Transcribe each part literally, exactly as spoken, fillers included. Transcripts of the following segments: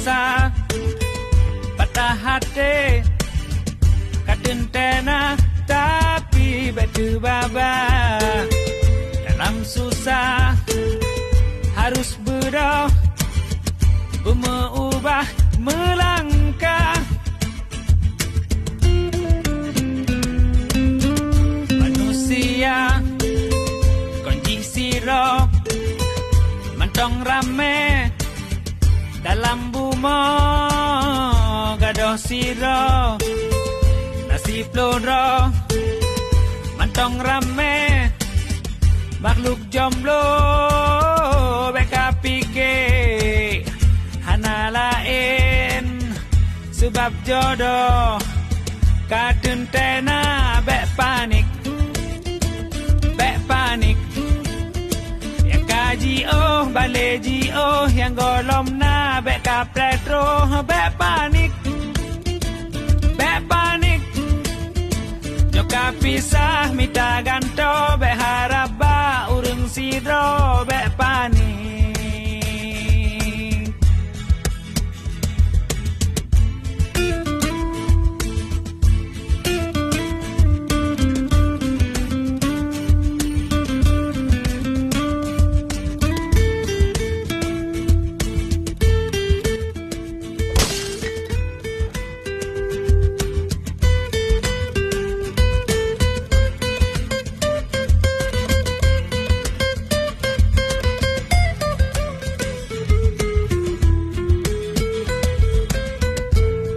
Sa, patah até, ka teuntée na, tapi bék teubaba. Dalam susah, harus beudôh, beumeuubah, meulangkah. Manusia kon jih sidroe, mantong ramé dalam bumoe. Gadôh sidroe, na siploh droe, mantong ramé makhluk jomblo. Bék ka pike hana laén, sabab jodoh ka teuntée na. Bék panik, bék panik. Nyang ka jiôh, balée jiôh, nyang gohlom na, bék ka preh troh. Bék panik, bék panik. Nyoe ka pisah mita gantoe, bék harab bak ureuëng sidroe. Bék panik.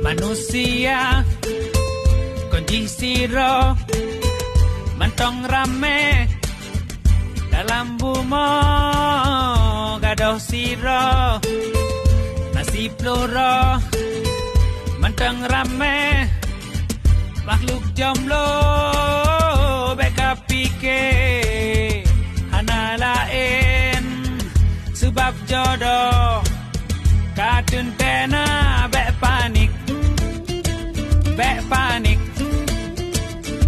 Manusia kon jih sidroe, mantong ramé dalam bumoe. Gadôh sidroe, na siploh droe, mantong ramé makhluk jomblo. Bék ka pike hana laén, sabab jodoh ka teuntée na. Bék panik, bék panik.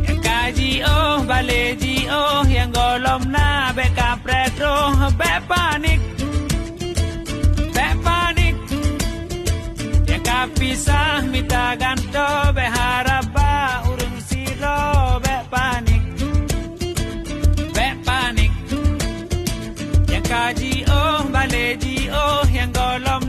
Nyang ka jiôh, balée jiôh, nyang gohlom na, bék ka preh troh. Bék panik, bék panik. Nyang ka pisah mita gantoe, bék harab bak ureuëng sidroe. Bék panik, bék panik. Nyang ka jiôh, balée jiôh, nyang gohlom